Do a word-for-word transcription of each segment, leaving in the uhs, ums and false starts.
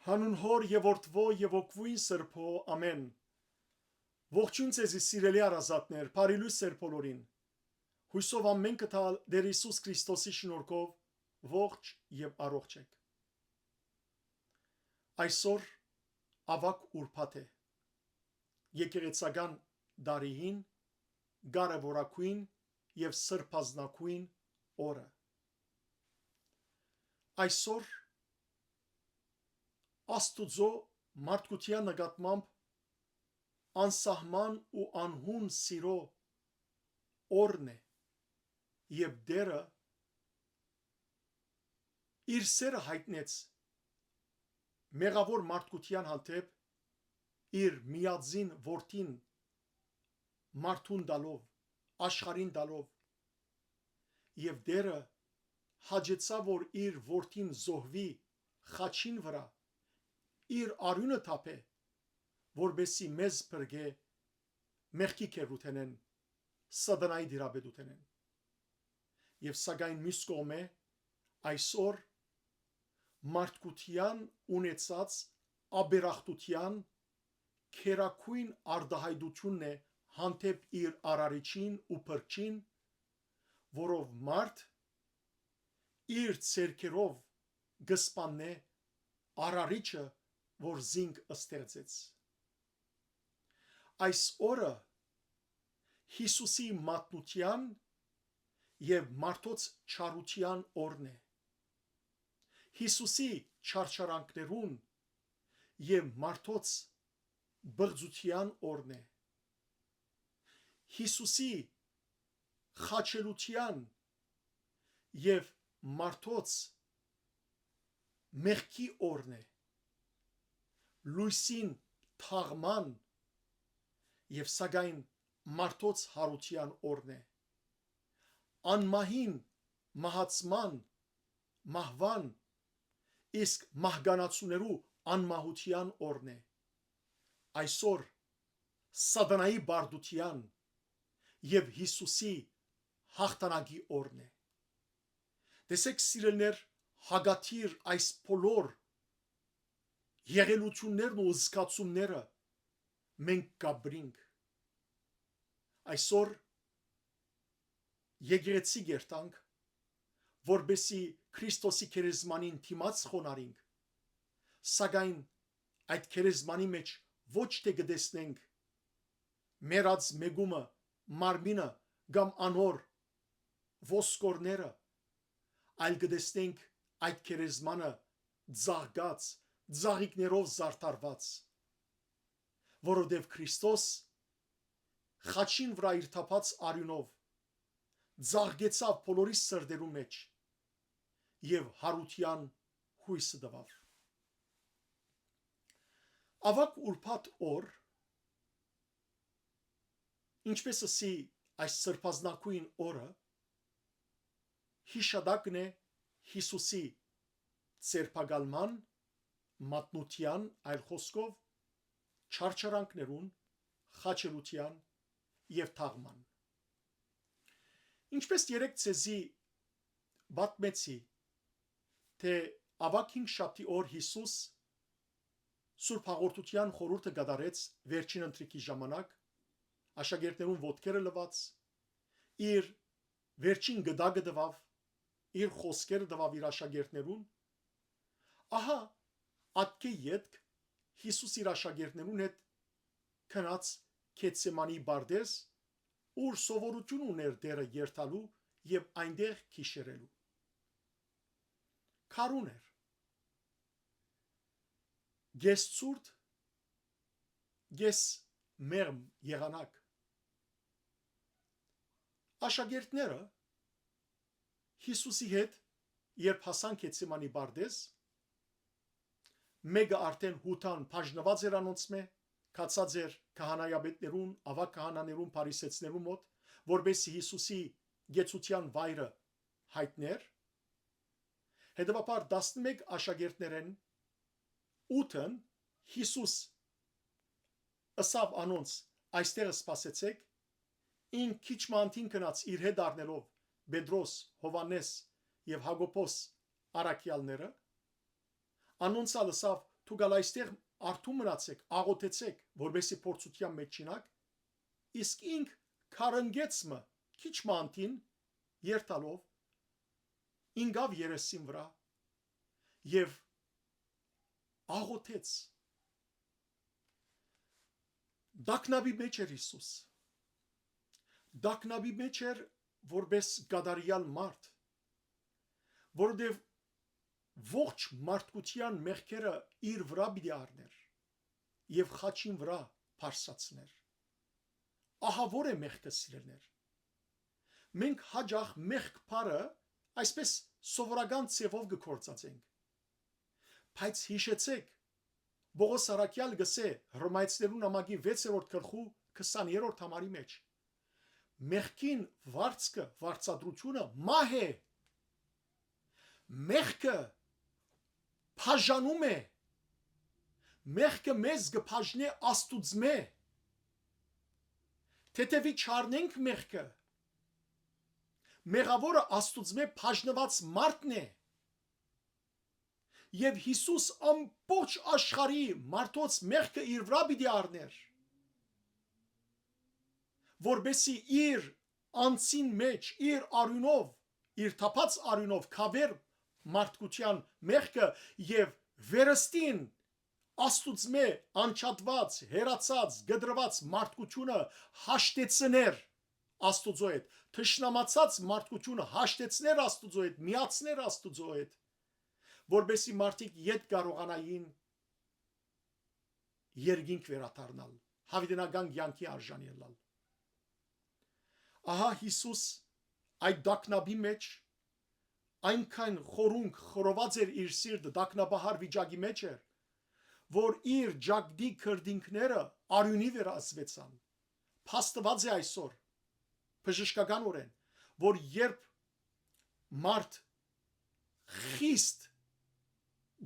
Անուն Հօր եւ Որդուոյ եւ Հոգւոյն Սրբոյ, ամէն։ Ողջոյն ձեզի, սիրելի հարազատներ, բարի լոյս ձեր բոլորին։ Յոյսով ամէնքը թալ Տէր Յիսուս Քրիստոսի շնորհքով ողջ եւ առողջ էք։ Այսօր աւագ ուրբաթ է, եկեղեցական տարիին կարեւորագոյն եւ սրբազնագոյն օրը։ Այսօր Աստուծոյ մարդկութեան նկատմամբ անսահման ու անհուն սիրոյ օրն է, եւ Տէրը իր սէրը յայտնեց մեղաւոր մարդկութեան հանդէպ իր միածին որդին մարդուն տալով, աշխարհին տալով, եւ Տէրը հաճեցաւ, որ իր որդին զոհուի խաչին վրայ, իր արիւնը թափէ, որպէսզի մեզ փրկէ մեղքի գերութենէն, սատանայի տիրապետութենէն։ Եւ սակայն միւս կողմէ, այսօր մարդկութեան ունեցած ապերախտութեան գերագոյն արտայայտութիւնն է հանդէպ իր Արարիչին ու Փրկչին, որով մարդ իր ձեռքերով կը սպաննէ Արարիչը, որ զինք ստեղծեց։ Այս օրը Յիսուսի մատնութեան եւ մարդոց չարութեան օրն է։ Յիսուսի չարչարանքներուն եւ մարդոց բղծութեան օրն է։ Յիսուսի խաչելութեան եւ մարդոց մեղքի օրն է, լոյսին թաղման եւ սակայն մարդոց յարութեան օրն է, անմահին մահացման, մահուան, իսկ մահկանացուներու անմահութեան օրն է։ Այսօր սատանայի բարդութեան եւ Յիսուսի յաղթանակի օրն է։ Տեսէք, սիրելիներ, հակադիր այս բոլոր եղելութիւններն ու զգացումները մենք կապրինք։ Այսօր եկեղեցի կերտանք, որպեսզի Քրիստոսի գերեզմանին դիմաց խոնարհինք, սակայն այդ գերեզմանի մէջ ոչ թէ կը տեսնենք մեռած մեկումը, մարմինը կամ անոր ոսկորները, այլ կը տեսնենք այդ գերեզմանը ծաղկած, ծաղիկներով զարդարված, որովհետեւ Քրիստոս խաչին վրայ իր թափած արիւնով ծաղկեցաւ բոլորի սրտերու մէջ եւ յարութեան յոյսը տուաւ։ Աւագ ուրբաթ օր, ինչպէս ըսի այս սրբազնագոյն օրը, յիշատակն է Յիսուսի ձերբակալման, մատնութեան, այլ խօսքով, չարչարանքներուն, խաչելութեան եւ թաղման։ Ինչպէս երեկ ձեզի պատմեցի, թէ աւագ հինգշաբթի օր Յիսուս Սուրբ Հաղորդութեան խորհուրդը կատարեց վերջին ընթրիքի ժամանակ, աշակերտներուն ոտքերը լուաց, իր վերջին գդակը տուաւ, իր խօսքերը տուաւ իր աշակերտներուն։ Ահա, ատկէ ետք Յիսուս իր աշակերտներուն հետ գնաց Գեթսեմանի պարտէզ, ուր սովորութիւն ունէր Տէրը երթալու եւ այնտեղ գիշերելու։ Քարուն էր։ Կես ցուրտ, կես մեղմ եղանակ։ Աշակերտները Յիսուսի հետ, երբ հասան Գեթսեմանի պարտէզ, մէկը արդէն յութան բաժնուած էր անոնցմէ, գացած էր քահանայապետներուն, աւագ քահանաներուն, փարիսեցիներուն մօտ, որպէսզի Յիսուսի կեցութեան վայրը յայտնէր։ Հետեւաբար, տասնմէկ աշակերտներէն ութն Յիսուս ըսաւ անոնց. «Այստեղ սպասեցէք»։ Ինք քիչ մը անդին գնաց, իր հետ առնելով Պետրոս, Յովհաննէս եւ Յակոբոս առաքեալները։ Անոնց ալ ըսաւ. դուք ալ այստեղ արթուն մնացէք, աղօթեցէք, որպեսզի փորձութեան մէջ չիյնաք»։ Իսկ ինք քարընկեց մը, քիչ մը անդին երթալով, ինկաւ երեսին վրայ եւ աղօթեց։ Տագնապի մէջ էր Յիսուս։ Տագնապի մէջ էր որպէս կատարեալ մարդ, որովհետեւ ողջ մարդկութեան մեղքերը իր վրայ պիտի առնէր եւ խաչին վրայ բարձրացներ։ Ահա որ է մեղքը, սիրելիներ։ Մենք յաճախ մեղք բառը այսպես սովորական ձեւով կը գործածենք։ Բայց յիշեցէք, Պողոս առաքեալ կ'ըսէ Հռոմայեցիներուն նամակի վեցերորդ գլխու քսաներորդ համարի մէջ. «Մեղքին վարձքը, վարձատրությունը մահ է»։ Մեղքը բաժանում է։ Մեղքը մեզ կը բաժնէ Աստուծմէ։ Թեթեւի չառնենք մեղքը, մեղաւորը Աստուծմէ բաժնուած մարդն է։ Եւ Յիսուս ամբողջ աշխարհի մարդոց մեղքը իր վրայ պիտի առնէր, որպեսզի իր անձին մէջ, իր արիւնով, իր թափած արիւնով քաւէր մարդկութեան մեղքը եւ վերստին Աստուծմէ անջատուած, հեռացած, կտրուած մարդկութիւնը հաշտեցներ Աստուծոյ հետ, թշնամացած մարդկութիւնը հաշտեցներ Աստուծոյ հետ, միացներ Աստուծոյ հետ, որպեսզի մարդիկ ետ կարողանային երկինք վերադառնալ, յաւիտենական կեանքի արժանի ըլլալ։ Ահա Յիսուս այդ տագնապի մէջ այնքան խորունկ խռոված էր, իր սիրտը տագնապահար վիճակի մէջ էր, որ իր ճակտի քրտինքները արիւնի վերածուեցան։ Փաստուած է այսօր բժշկականօրէն, որ երբ մարդ խիստ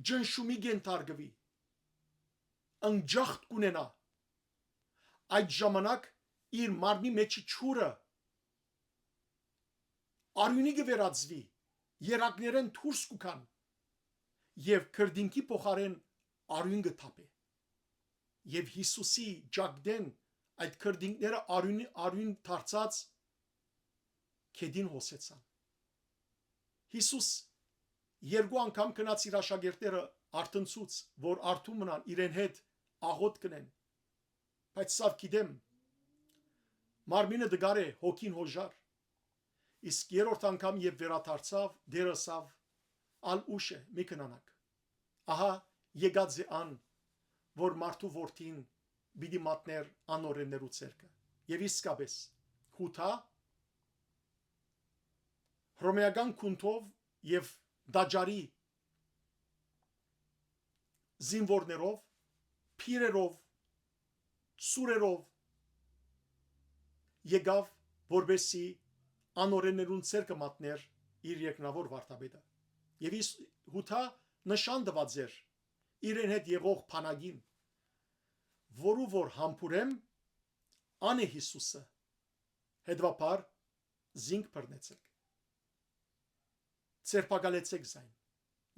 ճնշումի կենթարկուի, ընջախտ կունենայ, այդ ժամանակ իր մարմնի մէջի ջուրը արիւնի կը վերածուի, երակներէն դուրս կու գան եւ քրտինքի փոխարէն արիւն կը թափէ։ Եւ Յիսուսի ճակտէն այդ քրտինքները արիւն, արիւն դարձած գետին հոսեցան։ Յիսուս երկու անգամ գնաց իր աշակերտները արթնցուց, որ արթուն մնան, իրեն հետ աղօթք կ'ընեն։ Բայց սա գիտեմ, մարմինը տկար է, հոգին հոժար։ Իսկ երրորդ անգամ երբ վերադարձաւ, Տէրը ըսաւ. «Ալ ուշ է, մի քնանաք։ Ահա եկած է ան, որ մարդու որդին պիտի մատնէր անօրէններու ձեռքը»։ Եւ իսկապէս, Յուդա հռոմէական գունդով եւ տաճարի զինուորներով, փիրերով, սուրերով եկաւ, որպեսզի անօրէններուն ձեռքը մատնէր իր երկնաւոր վարդապետը։ Եւ իս-, Յուդա նշան տուած էր իրեն հետ եղող բանակին, որու որ համբուրեմ, ան է Յիսուսը, հետեւաբար զինք բռնեցեք, ձերբակալեցեք զայն։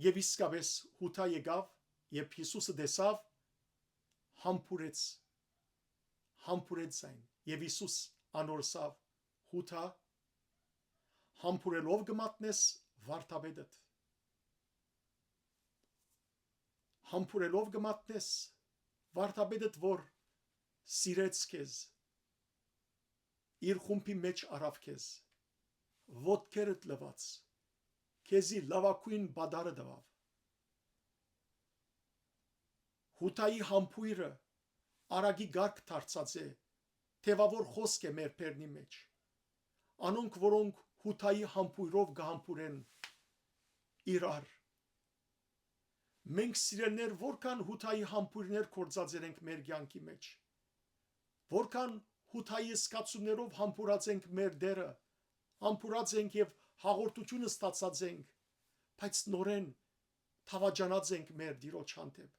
Եւ իսկապէս Յուդա եկաւ, երբ Յիսուսը տեսաւ, համբուրեց, համբուրեց զայն։ Եւ Յիսուս անոր ըսաւ. «Յուդա, համբուրելով կը մատնես վարդապետդ։ Համբուրելով կը մատնես վարդապետդ, որ սիրեց քեզ, իր խումբի մէջ առաւ քեզ, ոտքերդ լուած, քեզի լաւագոյն պատառը տուաւ»։ Յուդայի համբոյրը արագի կարգ դարձած է, թեւաւոր խօսք է մեր բերնի մէջ։ Անոնք, որոնք Յուդայի համբոյրով կը համբուրեն իրար։ Մենք, սիրելիներ, որքան Յուդայի համբոյրներ գործածեր ենք մեր կեանքի մէջ, որքան Յուդայի զգացումներով համբուրած ենք մեր Տէրը, համբուրած ենք եւ հաղորդութիւնը ստացած ենք, բայց նորէն դաւաճանած ենք մեր Տիրոջ հանդէպ։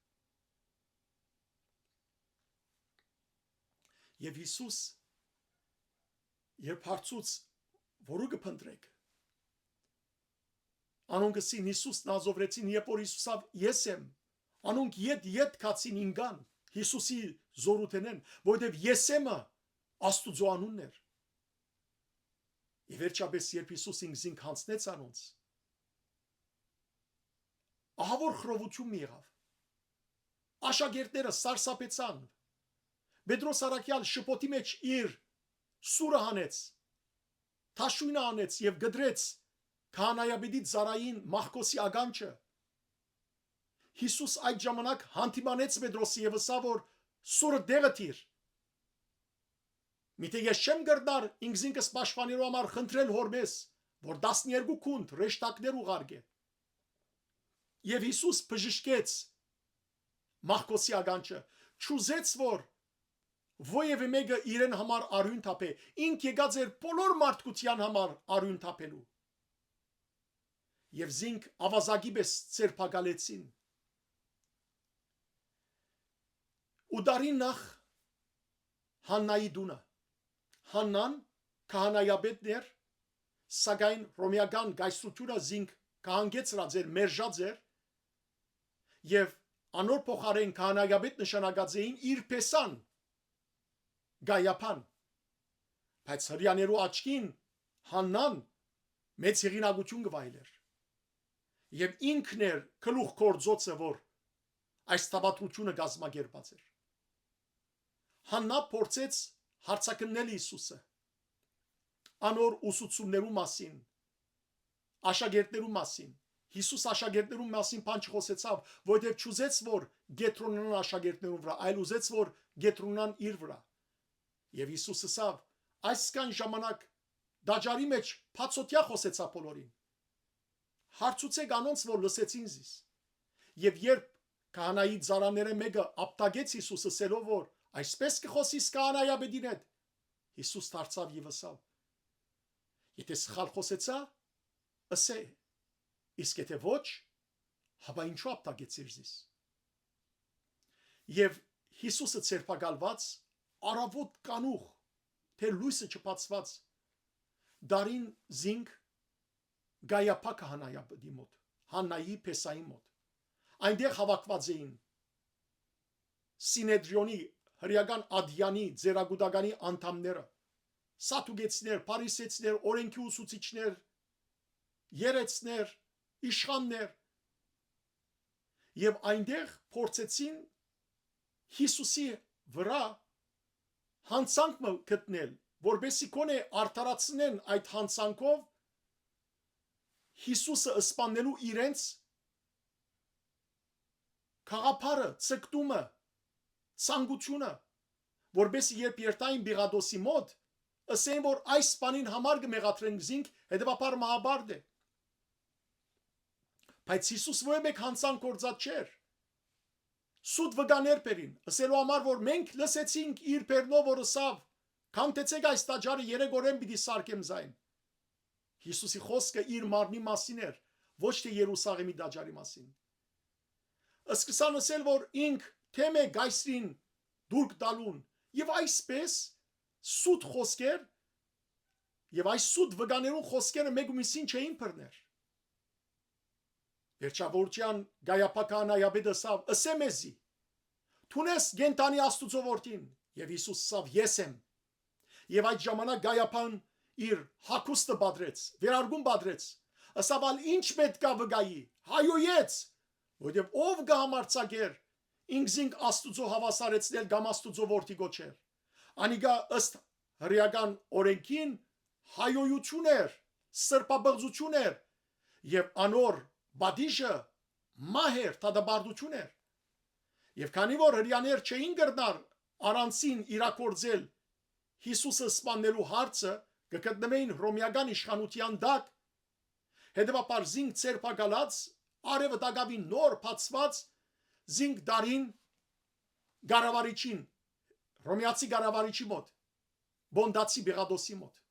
Եւ Յիսուս, երբ հարցուց. «Որու կը փնտռէք»։ Անոնք ըսին. «Յիսուս Նազովրեցին»։ Երբ որ Յիսուս ըսաւ. «Ես եմ», անոնք ետ-ետ գացին ինկան Յիսուսի զօրութենէն, որովհետեւ Եսեմը Աստուծոյ անունն էր։ Եւ վերջապէս, երբ Յիսուս ինքզինք յանձնեց անոնց, ահա որ խռովութիւն մը եղաւ։ Աշակերտները սարսափեցան։ Պետրոս առաքեալ շփոթի մէջ իր սուրը հանեց, թաշոյնը հանեց եւ կտրեց քահանայապետի ծառային Մախքոսի ականջը։ Յիսուս այդ ժամանակ յանդիմանեց Պետրոսի եւ ըսաւ որ, «Սուրը տեղը դիր։ Միթէ ես չեմ կրնար ինքզինքս պաշտպանելու համար խնդրել հօրմէս, որ տասներկու գունդ հրեշտակներ ուղարկէ»։ Եւ Յիսուս բժշկեց Մախքոսի ականջը, չուզեց որ որեւէ մէկը իրեն համար արիւն թափէ, ինք եկած էր բոլոր մարդկութեան համար արիւն թափելու։ Եւ զինք աւազակի պէս ձերբակալեցին։ Ու տարին նախ Հաննայի տունը։ Հաննան քահանայապետն էր, սակայն հռոմեական կայսրութիւնը զինք կհանգեցրած էր, մերժած էր, եւ անոր փոխարէն քահանայապետ նշանակած էին իր փեսան Կայափան։ Բայց Հրեաներու աչքին Հաննան մեծ հեղինակութիւն կը վայելէր եւ ինքն էր գլուխ գործոցը, որ այս թաւատրութիւնը կազմակերպած էր։ Հաննա փորձեց հարցակննել Յիսուսը, անոր ուսուցումներու մասին, աշակերտներու մասին։ Յիսուս աշակերտներու մասին բան չխօսեցաւ, որովհետեւ չուզեց որ կեդրոնան աշակերտներուն վրայ, այլ ուզեց որ կեդրոնան իր վրայ։ Եւ Յիսուս ըսաւ, այսքան ժամանակ տաճարի մէջ բացօթեայ խօսեցայ բոլորին։ Հարցուցէք անոնց որ լսեցին զիս։ Եւ երբ քահանայի ծառաներէն մէկը ապտակեց Յիսուս ըսելով որ, «Այսպէս կը խօսիս քահանայապետին հետ»։ Յիսուս դարձաւ եւ ըսաւ, «Եթէ սխալ խօսեցայ, ըսէ, իսկ եթէ ոչ, հապա ինչու ապտակեցիր զիս»։ Եւ Յիսուսը ձերբակալուած առաւօտ կանուխ, թէ լոյսը չբացուած, տարին զինք Կայափա քահանայապետի մօտ, Հաննայի փեսայի մօտ։ Այնտեղ հաւաքուած էին Սինեդրիոնի, հրեական ատեանի, ծերակուտականի անդամները, սատուկեցիներ, փարիսեցիներ, օրէնքի ուսուցիչներ, երեցներ, իշխաններ, եւ այնտեղ փորձեցին Յիսուսի վրայ յանցանք մը գտնել, որպեսզի գոնե արդարացնեն այդ յանցանքով Յիսուսը սպաննելու իրենց գաղափարը, ձգտումը, ցանկությունը, որպեսզի երբ երթային Պիղատոսի մօտ, ըսեն որ այս բանին համար կը մեղադրենք զինք, հետեւաբար մահաբարդ է։ Բայց Յիսուս որեւէ յանցանք գործած չէր։ Սուտ վկաներ բերին, ըսելու համար որ մենք լսեցինք իր բերնով որ ըսաւ, «Քանդեցէք այս տաճարը, երեք օրէն պիտի սարքեմ զայն»։ Յիսուսի խօսքը իր մարմնի մասին էր, ոչ թէ Երուսաղեմի տաճարի մասին։ Սկսան ըսել որ ինք դէմ է կայսրին դուրք տալուն, եւ այսպէս սուտ խօսքեր, եւ այս սուտ վկաներուն խօսքերը մէկ ու միսին չէին բռներ։ Վերջավորութեան Կայափա քահանայապետը ըսաւ, «Ըսէ մեզի, դուն ես կենդանի Աստուծոյ որդին»։ Եւ Յիսուս ըսաւ, «Ես եմ»։ Եւ այդ ժամանակ Կայափան իր հագուստը պատրեց, վերարկուն պատրեց, ըսաւ, «Ալ ի՞նչ պէտք ա վկայի»։ Հայոյեց, որովհետեւ ո՞վ կը համարձակէր ինքզինք Աստուծոյ հաւասարեցնել կամ Աստուծոյ որդի կոչել։ Անիկա ըստ հրեական օրէնքին հայոյութիւն էր, սրբապղծութիւն էր, եւ անոր պատիժը մահ էր, դատապարտութիւն էր։ Եւ քանի որ հրեաներ չէին կրնար առանցին իրագործել Յիսուսը սպաննելու հարցը, կը գտնվէին հռոմեական իշխանութեան տակ, հետեւաբար զինք ձերբակալած, արեւը տակաւին նոր բացուած, զինք տարին կառավարիչին, հռոմեացի կառավարիչի մոտ, Պոնտացի Պիղատոսի մոտ։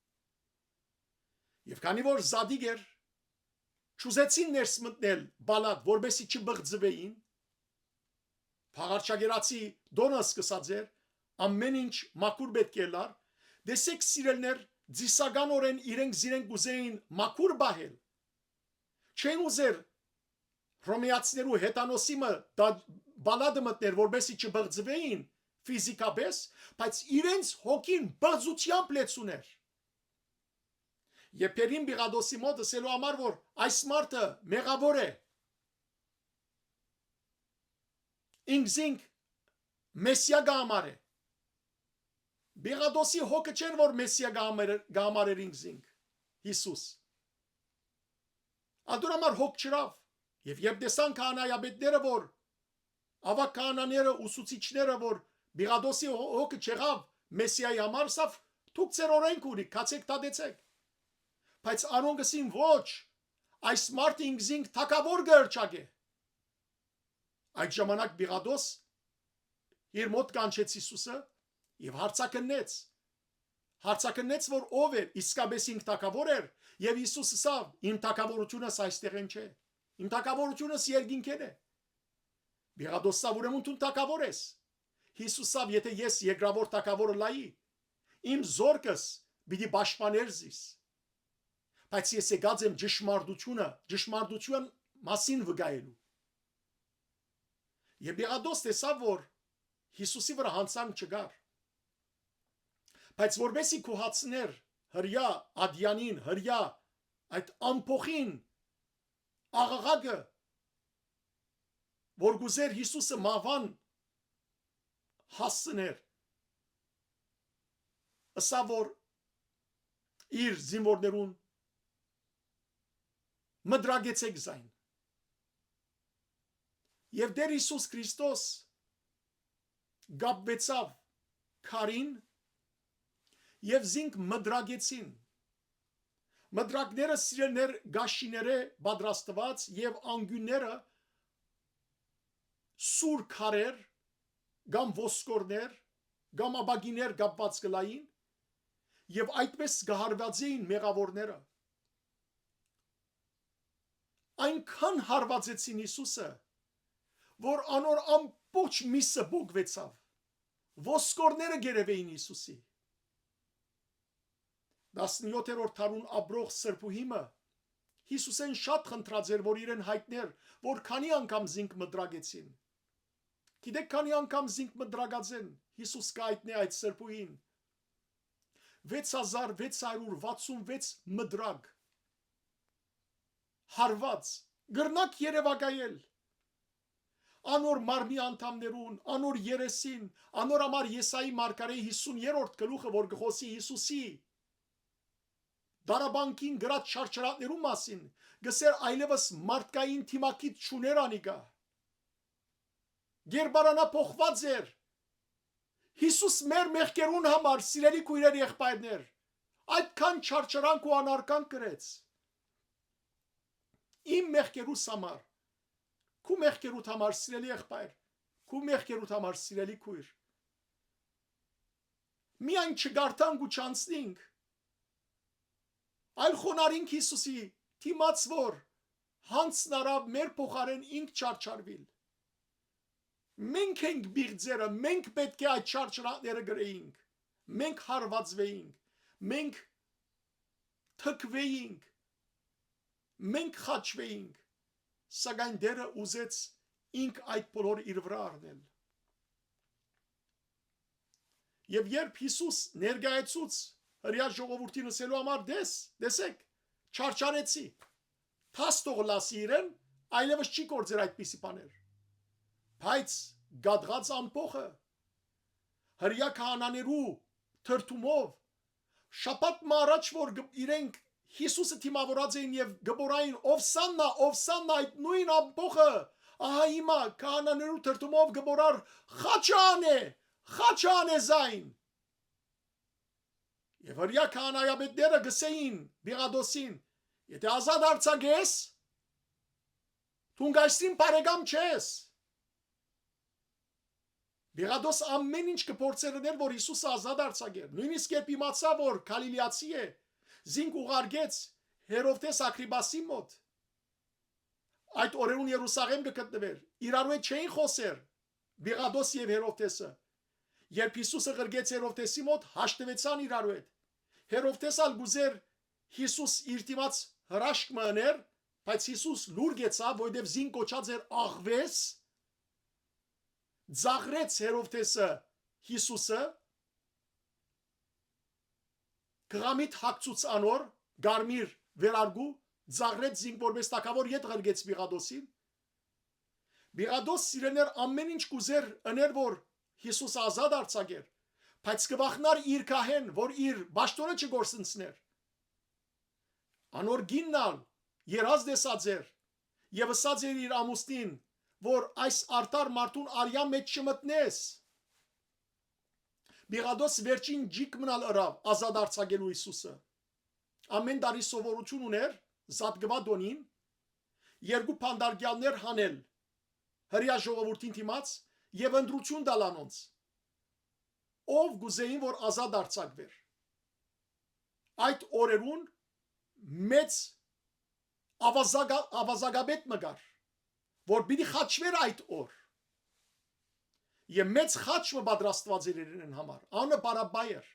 Եւ քանի որ զատիկ էր, չուզեցին ներս մտնել Պալատ, որպեսզի չբղծուէին, Փաղարչագերացի տոնը սկսած էր, ամեն ինչ մաքուր պէտք է ըլլար, տեսեք սիրելիներ, ծիսականօրէն իրենք զիրենք կ'ուզէին մաքուր պահել, չեն ուզեր հռոմեացիներու հեթանոսի մը դա պալատը մտներ, որպեսզի չբղծուէին ֆիզիկապես, բայց իրենց հոգին բղծութեամբ լեցուն էր։ Եւ բերին Պիղատոսի մօտ ըսելու համար, որ այս մարդը մեղաւոր է, ինքզինք Մեսիա կը համարէ։ Պիղատոսի հոգը չէր, որ Մեսիա կը համարէր, կը համարէր ինքզինք Յիսուս։ Ատոր համար հոգ չըրաւ։ Եւ երբ տեսան քահանայապետները, որ աւագ քահանաները, ուսուցիչները, որ Պիղատոսի հո-, հոգը չեղաւ Մեսիայի համար, ըսաւ. «Դուք ձեր օրէնքը ունիք, գացէք դատեցէք»։ Բայց անոնք ըսին. «Ոչ, այս մարդը ինքզինք թագաւոր կը հռչակէ»։ Այդ ժամանակ Պիղատոս իր մօտ կանչեց Յիսուսը եւ հարցակնեց։ Հարցակնեց, որ ով էր, իսկապես ինք թագաւոր էր, եւ Յիսուս ըսաւ. «Իմ թագաւորութիւնս այստեղէն չէ, իմ թագաւորութիւնս երկինքէն է»։ Պիղատոս ըսաւ. «Ուրեմն դուն թագաւոր ես»։ Յիսուս ըսաւ. «Եթե ես երկրաւոր թագաւոր ըլլայի, իմ զորքս պիտի պաշտպանէր զիս, բայց ես եկած եմ ճշմարտությունը, ճշմարտության մասին վկայելու»։ Եւ Պիղատոս տեսաւ, որ Յիսուսի վրայ յանցանք չկար։ Բայց որպեսզի գոհացներ հրեայ ատեանին, հրեայ այդ ամբոխին աղաղակը, որ կ'ուզէր Յիսուսը մահուան հասցներ, ըսաւ, որ իր զինուորներուն մտրակեցէք զայն։ Եւ Տէր Յիսուս Քրիստոս կապուեցաւ քարին եւ զինք մտրակեցին։ Մտրակները սիրելիներ կաշիներէ պատրաստուած եւ անկիւնները սուր քարեր կամ ոսկորներ կամ ապակիներ կապուած կ'ըլլային եւ այդպէս կը հարուածէին մեղաւորները։ Այնքան հարուածեցին Յիսուսը, որ անոր ամբողջ միսը պոկուեցաւ։ Ոսկորները կ'երեւէին Յիսուսի։ Տասնեօթերորդ դարուն ապրող սրբուհի մը Յիսուսէն շատ խնդրած էր, որ իրեն յայտնէր, որ քանի՞ անգամ զինք մտրակեցին։ Գիտէք քանի՞ անգամ զինք մտրակած են, Յիսուս կը յայտնէ այդ սրբուհին. վեց հազար վեց հարիւր վաթսուն վեց մտրակ, հարուած, կրնաք երեւակայել անոր մարմնի անդամներուն, անոր երեսին, անոր համար Եսայի մարգարէի հիսուներորդ գլուխը, որ կը խօսի Յիսուսի դարաբանքին գրած չարչարանքներու մասին, կ'ըսէր. «Այլեւս մարդկային դիմագիծ չունէր անիկա»։ Կերպարանափոխուած էր։ Յիսուս մեր մեղքերուն համար, սիրելի քոյրեր, եղբայրներ, այդքան չարչարանք ու անարգանք կրեց։ Իմ մեղքերուս համար, քու մեղքերուդ համար, սիրելի եղբայր, քու մեղքերուդ համար, սիրելի քոյր, միայն չգարթանք ու չանցնինք, այլ խոնարհինք Յիսուսի դիմաց, որ յանցն առաւ մեր փոխարէն ինք չարչարուիլ։ Մենք ենք պիղծերը, մենք պէտք է այդ չարչարանքները կրէինք, մենք հարուածուէինք, մենք թքուէինք, մենք խաչուէինք, սակայն Տէրը ուզեց ինք այդ բոլորը իր վրայ առնել։ Եւ երբ Յիսուս ներկայացուց հրեայ ժողովուրդին ըսելու համար. «Տես, տեսէք, չարչարեցի», դաս թող լսի իրեն, այլեւս չի գործեր այդպիսի բաներ։ Բայց կատաղած ամբոխը, հրեայ քահանաներու թրթումով, շաբաթ մը առաջ որ գ-, իրենք Յիսուսը դիմաւորած էին եւ կը մոռային. «Ովսաննա, ովսաննա», այդ նոյն ամբոխը, ահա հիմա քահանաներու թրթումով կը մոռար. «Խաչը անէ, խաչը անէ զայն»։ Եւ հրեայ քահանայապետները գսեին Պիղատոսին. «Եթե ազատ արձակես, դուն կայսրին բարեկամ չես»։ Պիղատոս ամեն ինչ կը փորձեր ընել, որ Յիսուսը ազատ արձակեր։ Նոյնիսկ երբ իմացաւ, որ Գալիլիացի է, զինք ուղարկեց Հերովդէս Ագրիպասի մօտ։ Այդ օրերուն Երուսաղեմ կը գտնուէր։ Իրարու հետ չէին խօսեր Պիղատոս եւ Հերովդէսը։ Երբ Յիսուսը ղրկեց Հերովդէսի մօտ, հաշտուեցան իրարու հետ։ Հերովդէս ալ կ'ուզէր Յիսուս իր դիմաց հրաշք մը ըներ, բայց Յիսուս լուր գեցաւ, որովհետեւ զին կոչած էր աղուես, ծաղրեց Հերովդէսը Յիսուսը, կղամիտ հագցուց անոր, կարմիր վերարկու, ծաղրեց զինք որպէս թագաւոր, ետ ղրկեց Պիղատոսին։ Պիղատոս, սիրելիներ, ամէն ինչ կ'ուզէր ըներ, որ Յիսուս ազատ արձակէր, բայց կը վախնար իր քահէն, որ իր պաշտօնը չկորսնցնէր։ Անոր կինն ալ երազ տեսած էր եւ ըսած էր իր ամուսնին, որ այս արդար մարդուն արեան մէջ չմտնես։ Պիղատոս վերջին ջիկ մնալ ըրաւ ազատ արձակելու Յիսուսը։ Ամէն տարի սովորութիւն ունէր զատկուայ տօնին երկու բանտարկեալներ հանել հրեայ ժողովուրդին դիմաց եւ ընտրութիւն տալ անոնց, ով կ'ուզէին, որ ազատ արձակուէր։ Այդ օրերուն մեծ աւազագա-, աւազագապետ մը կար, որ պիտի խաչուէր այդ օր։ Եւ մեծ խաչ մը պատրաստուած էր իրեն համար, անունը Բարաբբա էր։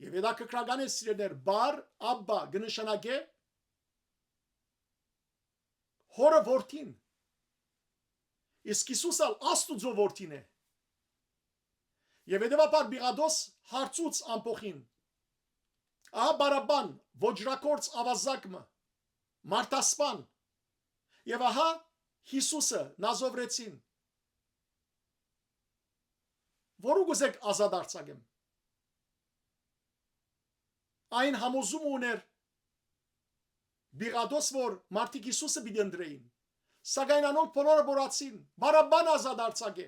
Եւ հետաքրքրական է, սիրելիներ, Բար Աբբա կը նշանակէ հօրը որդին, իսկ Յիսուս ալ Աստուծոյ որդին է։ Եւ հետեւաբար Պիղատոս հարցուց ամբոխին. «Ահա Բարաբբան, ոճրագործ աւազակ մը, մարդասպան, եւ ահա Յիսուսը, Նազովրեցին, որո՞ւ կ'ուզէք ազատ արձակեմ»։ Այն համոզումը ունէր Պիղատոս, որ մարդիկ Յիսուսը պիտի ընտրէին, սակայն անոնք բոլորը մոռացին. «Բարաբբան ազատ արձակէ,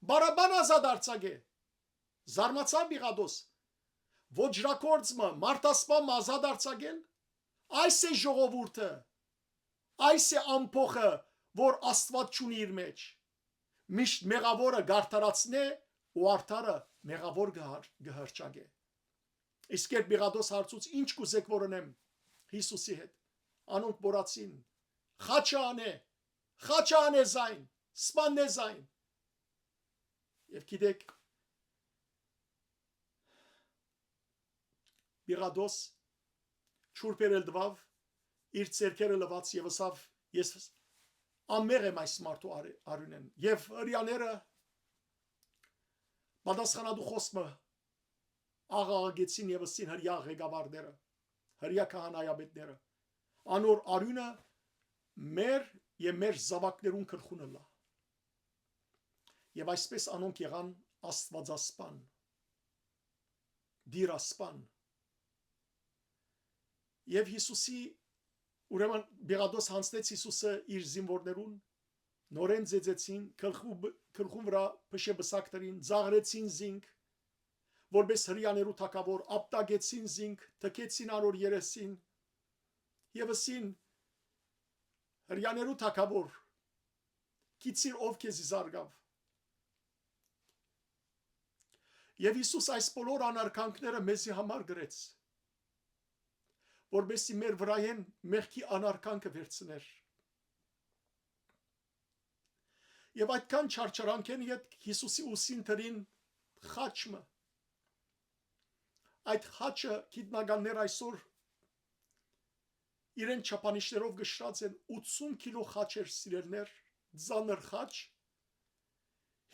Բարաբբան ազատ արձակէ»։ Զարմացաւ Պիղատոս. «Ոճրագործ մը, մարդասպան մը ազատ արձակել։ Այս է ժողովուրդը, այս է ամբոխը, որ Աստուած չունի իր մեջ։ Միշտ մեղաւորը կ'արդարացնէ ու արդարը մեղաւոր կը հար-, կը հռչակէ»։ Իսկ երբ Պիղատոս հարցուց. «Ի՞նչ կ'ուզէք, որ ընեմ Յիսուսի հետ»։ Անոնք մոռացին. «Խաչը անէ, խաչը անէ զայն, սպաննէ զայն»։ Եւ գիտեք, Պիղատոս ջուրբերել տուաւ, իր ձեռքերը լուաց եւ ըսաւ. «Ես անմեղ եմ այս մարդու արի-, արիւնէն»։ Եւ հրեաները պատասխանատու խօսքը աղաղակեցին եւ ըսին հրեայ ղեկավարները, հրեայ քահանայապետները. «Անոր արիւնը մեր եւ մեր զաւակներուն գլխուն ըլլայ»։ Եւ այսպէս անոնք եղան աստուածասպան, դիրասպան։ Եւ Յիսուսի, ուրեմն Պիղատոս յանձնեց Յիսուսը իր զինուորներուն, նորէն ծեծեցին, գլխու-, գլխուն վրայ փշե պսակ դրին, ծաղրեցին զինք, որպէս հրեաներու թագաւոր, ապտակեցին զինք, թքեցին անոր երեսին եւ ըսին. «Հրեաներու թագաւոր, գիտցիր ով քեզի զարկաւ»։ Եւ Յիսուս այս բոլոր անարգանքները մեզի համար գրեց, որպեսզի մեր վրայէն մեղքի անարգանքը վերցներ։ Եւ այդքան չարչարանքէն ետք Յիսուսի ուսին դրին խաչ մը։ Այդ խաչը գիտնականներ այսօր իրեն չափանիշներով կշռած են, ութսուն քիլո խաչ էր, սիրելիներ, ծանր խաչ։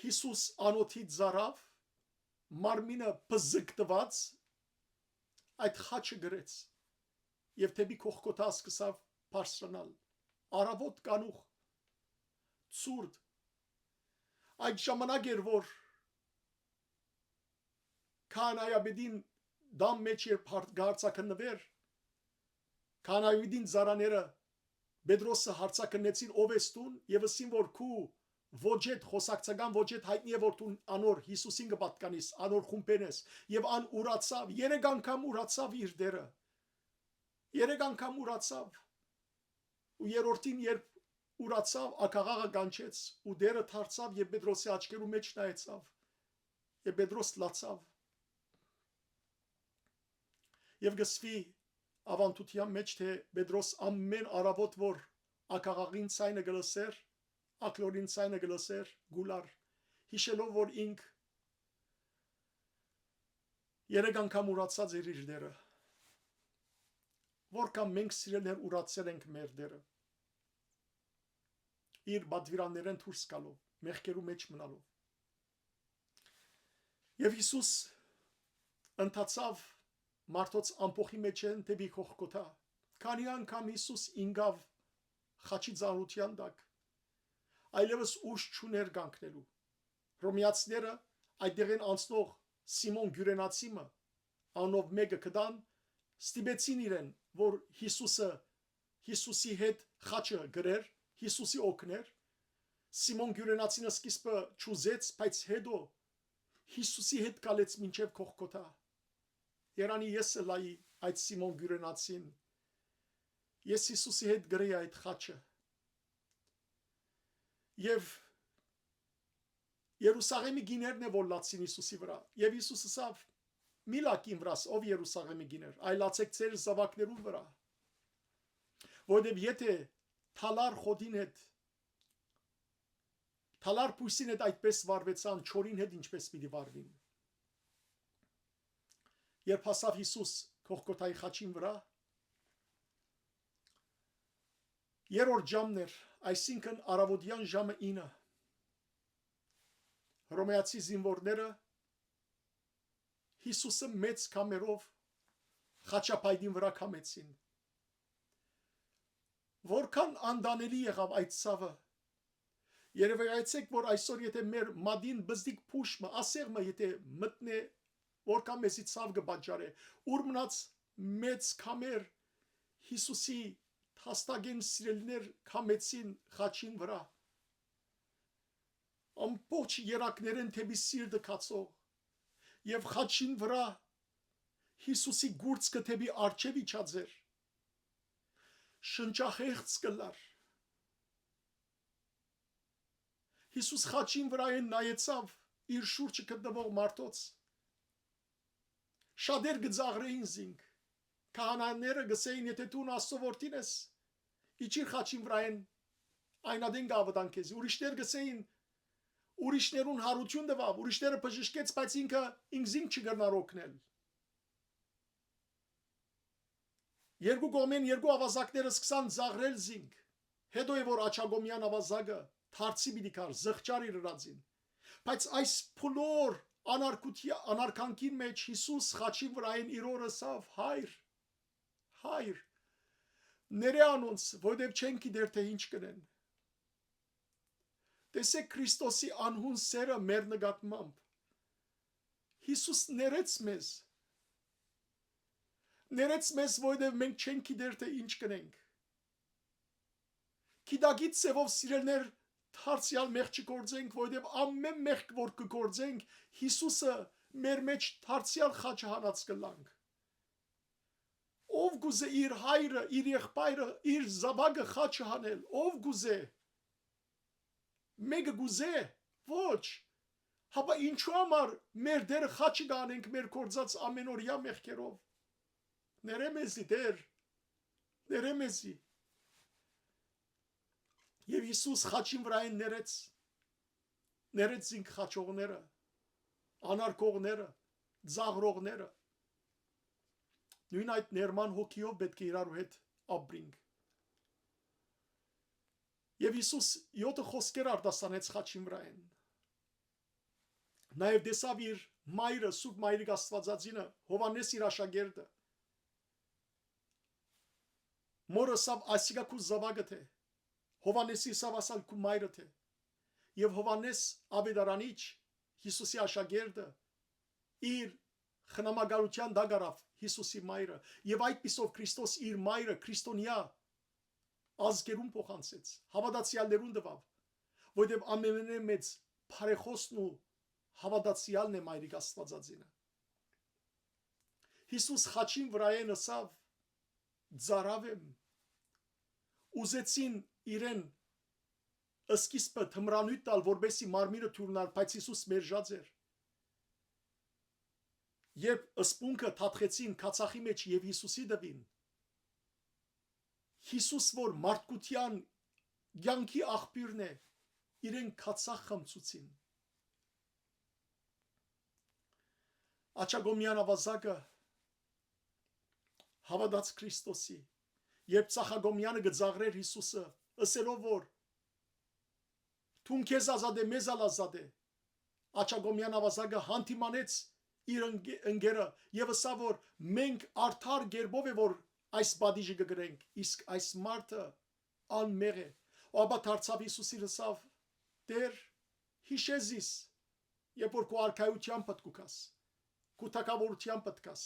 Յիսուս անօթի ծառաւ, մարմինը պզկտուած, այդ խաչը գրեց եւ դէպի Գողգոթա սկսաւ բարձրանալ։ Առաւօտ կանուխ, ցուրտ։ Այդ ժամանակ էր, որ քահանայապետին տան մէջ երբ հարց-, կ'հարցաքննուէր, քահանայապետին ծառաները Պետրոսը հարցաքննեցին. «Ո՞վ ես դուն»։ Եւ ըսին, որ քու ոճեդ, խոսակցական ոճեդ յայտնի է, որ դուն անոր Յիսուսին կը պատկանես, անոր խումբէն ես։ Եւ ան ուրացաւ, երեք անգամ ուրացաւ իր Տէրը։ Երեք անգամ ուրացաւ։ Ու երրորդին, երբ ուրացաւ, ակաղաղը կանչեց, ու Տէրը դարձաւ եւ Պետրոսի աչքերու մէջ նայեցաւ, եւ Պետրոս լացաւ։ Եւ կ'ըսուի աւանդութեան մէջ, թէ Պետրոս ամէն առաւօտ որ ակաղաղին ձայնը կը լսէր, ակլորին ձայնը կը լսէր, կ'ուլար, յիշելով, որ ինք երեք անգամ ուրացած էր իր Տէրը։ Որքան մենք, սիրելիներ, ուրացել ենք մեր Տէրը, իր պատուիրաններէն դուրս գալով, մեղքերու մէջ մնալով։ Եւ Յիսուս ընթացաւ մարդոց ամբոխի մէջէն դէպի Գողգոթա։ Քանի անգամ Յիսուս ինկաւ խաչի ծանրութեան տակ, այլեւս ուժ չունէր կանգնելու։ Հռոմեացիները, այդտեղէն անցնող Սիմոն Կիւրենացի մը անունով մէկը գտան, ստիպեցին իրեն, որ Յիսուսը, Յիսուսի հետ խաչը կրէր, Յիսուսի օգներ։ Սիմոն Կիւրենացին սկիզբը չուզեց, բայց հետո Յիսուսի հետ գալեց մինչեւ Գողգոթա։ Երանի ես ըլայի այդ Սիմոն Կիւրենացին։ Ես Յիսուսի հետ կրեի այդ խաչը։ Եւ Երուսաղէմի կիներն է որ լացին Յիսուսի վրայ։ Եւ Յիսուս ըսաւ. «Մի լաք իմ վրաս, ով Երուսաղէմի կիներ, այլ լացէք ձեր զաւակներուն վրայ, որովհետեւ եթէ թալար խոտին հետ, թալար բոյսին հետ այդպես վարուեցան, չորին հետ ինչպես պիտի վարուին»։ Երբ հասաւ Յիսուս Գողգոթայի խաչին վրայ, երրորդ ժամն էր, այսինքն առաւօտեան ժամը ինը։ Հռոմեացի զինուորները Յիսուսը մեծ քամերով խաչապայտին վրայ քամեցին։ Որքան անտանելի եղաւ այդ ցաւը։ Երեւայեցէք, որ այսօր եթէ մեր մատին բզդիկ փուշ մը, ասեղ մը եթէ մտնէ, որքան մեզի ցաւ կը պատճառէ, ուր մնաց մեծ քամեր Յիսուսի թաստակէն սիրելիներ քամեցին խաչին վրայ, ամբողջ երակներէն դէպի սիրտը գացող, եւ խաչին վրայ Յիսուսի գուրծքը դէպի առջեւ իջած էր, շնչախեղծ կ'ըլլար։ Յիսուս խաչին վրայէն նայեցաւ իր շուրջը գտնուող մարդոց։ Շատեր կը ծաղրէին զինք։ Քահանաները կ'ըսէին. «Եթէ դուն Աստծո որդին ես, իջիր խաչին վրայէն, այն ատեն կ'աւտան քեզի»։ Ուրիշներ կ'ըսէին. «Ուրիշներուն յարութիւն տուաւ, ուրիշները բժշկեց, բայց ինքը ինքզինք չի կրնար օգնել»։ Երկու կողմէն երկու աւազակները սկսան ծաղրել զինք։ Հետո է որ Աչակոմեան աւազակը դարձի պիտի գար, զղջար իր ըրածին։ Բայց այս բոլոր անարգութի-, անարգանքին մէջ Յիսուս խաչին վրայէն իր օրը ըսաւ. «Հայր, Հայր, ներէ անոնց, որովհետեւ չեն գիտեր թէ ինչ կ'ընեն»։ Տեսէք Քրիստոսի անհուն սերը մեր նկատմամբ։ Յիսուս ներեց մեզ։ Ներեց մեզ, որովհետեւ մենք չենք գիտեր թէ ինչ կ'ընենք։ Գիտակից ձեւով, սիրելիներ, դարձեալ մեղք չգործենք, որովհետեւ ամէն մեղք որ կը գործենք, Յիսուսը մեր մէջ դարձեալ խաչը հանած կ'ըլլանք։ Ով կ'ուզէ իր հայրը, իր եղբայրը, իր զաւակը խաչը հանել, ով կ'ուզէ։ Մէկը կ'ուզէ, ոչ։ Հապա ինչու համար մեր Տէրը խաչը կ'անենք մեր գործած ամէնօրեայ մեղքերով։ Ներէ մեզի, Տէր, ներէ մեզի։ Եւ Յիսուս խաչին վրայէն ներեց, ներեց զինք խաչողները, անարգողները, ծաղրողները։ Նոյն այդ ներման հոգիով պէտք է իրարու հետ ապրինք։ Եւ Յիսուս յոթը խօսքեր արտասանեց խաչին վրայէն։ Նաեւ տեսաւ իր մայրը, Սուրբ Մայրիկ Աստուածածինը, Յովհաննէս իր աշակերտը։ Մօրը ըսաւ. «Ասիկա քու զաւակդ է»։ Յովհաննէսի ըսաւ. «Ասալ քու մայրդ է»։ Եւ Յովհաննէս աւետարանիչ, Յիսուսի աշակերտը, իր խնամակալութեան տակ առաւ Յիսուսի մայրը, եւ այդպիսով Քրիստոս իր մայրը քրիստոնեայ ազգերուն փոխանցեց, հաւատացեալներուն տուաւ, որովհետեւ ամենէ մեծ բարեխօսն ու հաւատացեալն է Մայրիկ Աստուածածինը։ Յիսուս խաչին վրայէն ըսաւ. «Ծարաւ եմ»։ Ուզեցին իրեն սկիզբը թմրանիւթ տալ, որպեսզի մարմինը թուլնար, բայց Յիսուս մերժած էր։ Երբ սպունգը թաթխեցին քացախի մէջ եւ Յիսուսի տուին, Յիսուս, որ մարդկութեան կեանքի աղբիւրն է, իրեն քացախ խմցուցին։ Աչակոմեան աւազակը հաւատաց Քրիստոսի, երբ Ծախակոմեանը կը ծաղրէր Յիսուսը, ըսելով որ. «Դուն քեզ ազատէ, մեզ ալ ազատէ»։ աջակողմեան աւազակը, յանդիմանեց իր ընկե-, ընկերը եւ ըսաւ որ մենք արդար կերպով է որ այս պատիժը կը կրենք, իսկ այս մարդը անմեղ է։ Ու ապա դարձաւ Յիսուսին ըսաւ. «Տէր, յիշէ զիս, երբ որ քու արքայութեան պտկուքաս, քու թակավորութեան պտկաս»։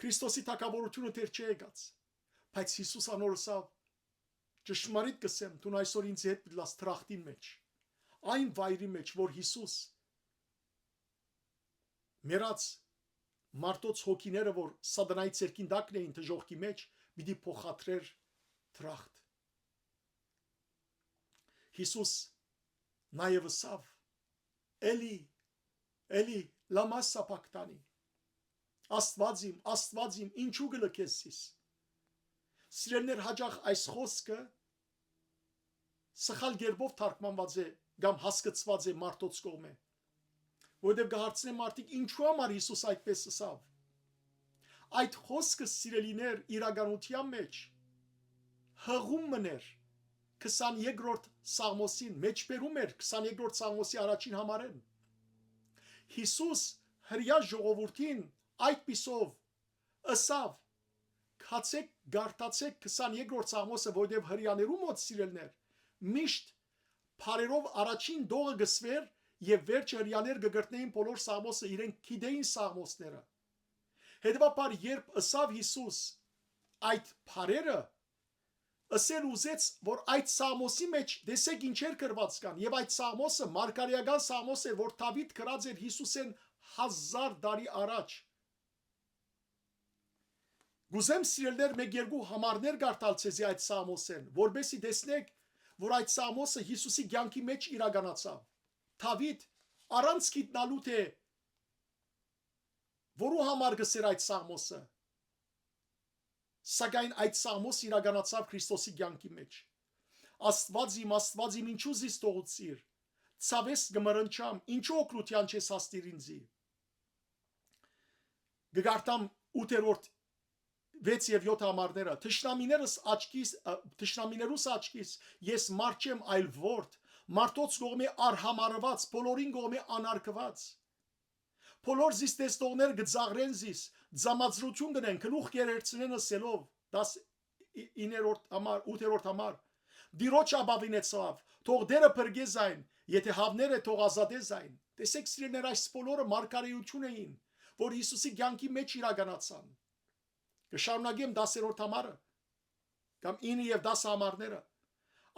Քրիստոսի թակավորութիւնը դեռ չի եկած, բայց Յիսուս անոր ըսաւ. «Ճշմարիտ կ'ըսեմ, դուն այսօր ինձի հետ պիտի լաս դրախտին մէջ»։ Այն վայրի մէջ, որ Յիսուս մեռած մարդոց հոգիները, որ սատանայի ցերկին տակն էին դժոխքի մէջ, պիտի փոխադրէր դրախտ։ Յիսուս նաեւ ըսաւ. «Էլի, էլի, լամա սապակտանի»։ «Աստուած իմ, Աստուած իմ, ինչու կը լքես զիս»։ Սիրելիներ, հաճախ այս խօսքը սխալ կերպով թարգմանուած է կամ հասկցուած է մարդոց կողմէ, որովհետեւ կը հարցնեն մարդիկ. «Ինչու համար Յիսուս այդպես ըսաւ»։ Այդ խօսքը, սիրելիներ, իրականութեան մէջ հղում մըն էր քսաներկրորդ Սաղմոսին, մէջբերում էր քսաներկրորդ Սաղմոսի առաջին համարէն։ Յիսուս հրեայ ժողովուրդին այդպիսով ըսաւ. «Գացէք, կարդացէք քսաներկրորդ Սաղմոսը, որովհետեւ հրեաներու մօտ, սիրելիներ, միշտ փարերով առաջին դողը կսուէր եւ վերջը հրեաներ կը կրթնէին բոլոր Սաղմոսը, իրենք գիտէին Սաղմոսները»։ Հետեւաբար, երբ ըսաւ Յիսուս այդ փարերը, ըսել ուզեց, որ այդ Սաղմոսի մէջ տեսեք ինչեր գրուած կան, եւ այդ Սաղմոսը մարգարէական Սաղմոս էր, որ Դաւիթ գրած էր Յիսուսէն հազար տարի առաջ։ Կ'ուզեմ, սիրելիներ, մէկ երկու համարներ կարդալ ձեզի այդ Սաղմոսէն, որպեսզի տեսնեք, որ այդ Սաղմոսը Յիսուսի կեանքի մէջ իրականացաւ։ Դաւիթ, առանց գիտնալու թէ որու համար կ'ըսէր այդ Սաղմոսը, սակայն այդ Սաղմոսը իրականացաւ Քրիստոսի կեանքի մէջ։ «Աստուած իմ, Աստուած իմ, ինչու զիս թողուցիր, ցաւէս կը մռնչամ, ինչու օգնութեան չես հասնիր ինծի»։ Կը կարդամ ութերորդ, վեց եւ յոթ համարները. «Թշնամիներս աչքիս, ը, թշնամիներուս աչքիս ես մարդ չեմ, այլ որդ, մարդոց կողմէ արհամարհուած, բոլորին կողմէ անարգուած։ Բոլոր զիս տեսնողներ կը ծաղրեն զիս, ձամածրութիւն կ'ընեն, գլուխ կ'երերցնեն ըսելով»։ Տաս, ի-, իներորդ համար, ութերորդ համար. «Տիրոջ ապաւինեցաւ, թող Տէրը փրկէ զայն, եթէ հաւներ է, թող ազատէ զայն»։ Տեսեք, սիրելիներ, այս բոլորը մարգարէութիւն էին, որ Յիսուսի կեանքի մէջ իրականացան։ Կը շարունակեմ տասերորդ համարը, կամ ինը եւ տասը համարները.